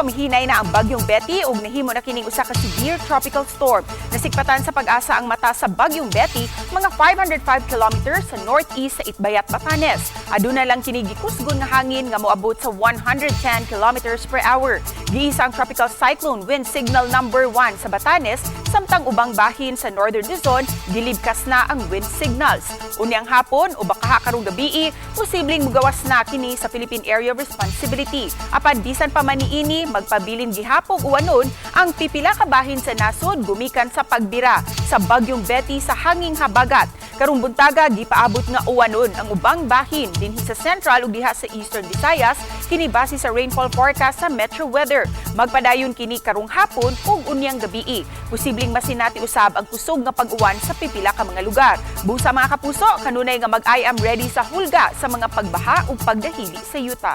Mihinay na ang Bagyong Betty ug nahimo na kining usa ka severe tropical storm. Nasikpatan sa PAGASA ang mata sa Bagyong Betty mga 505 kilometers sa northeast sa Itbayat, Batanes. Aduna lang kini gikusgon nga hangin nga moabot sa 110 kilometers per hour. Giisa ang tropical cyclone wind signal number 1 sa Batanes, samtang ubang bahin sa Northern Luzon gilibkas na ang wind signals. Unyang hapon o baka karong gabii, posibleng mugawas na kini sa Philippine Area of Responsibility. Apan bisan pa man niini, magpabilin gihapon uwanon ang pipila ka bahin sa nasod gumikan sa pagbira sa Bagyong Betty sa hanging habagat. Karong buntaga, gipaabot nga uwanon ang ubang bahin dinhi sa Central ug diha sa Eastern Visayas, kini base sa rainfall forecast sa Metro Weather. Magpadayon kini karong hapon ug unyang gabii. Posibleng masinati usab ang kusog nga pag-uwan sa pipila ka mga lugar. Busa, mga kapuso, kanunay nga mag-I am ready sa hulga sa mga pagbaha ug pagdahili sa yuta.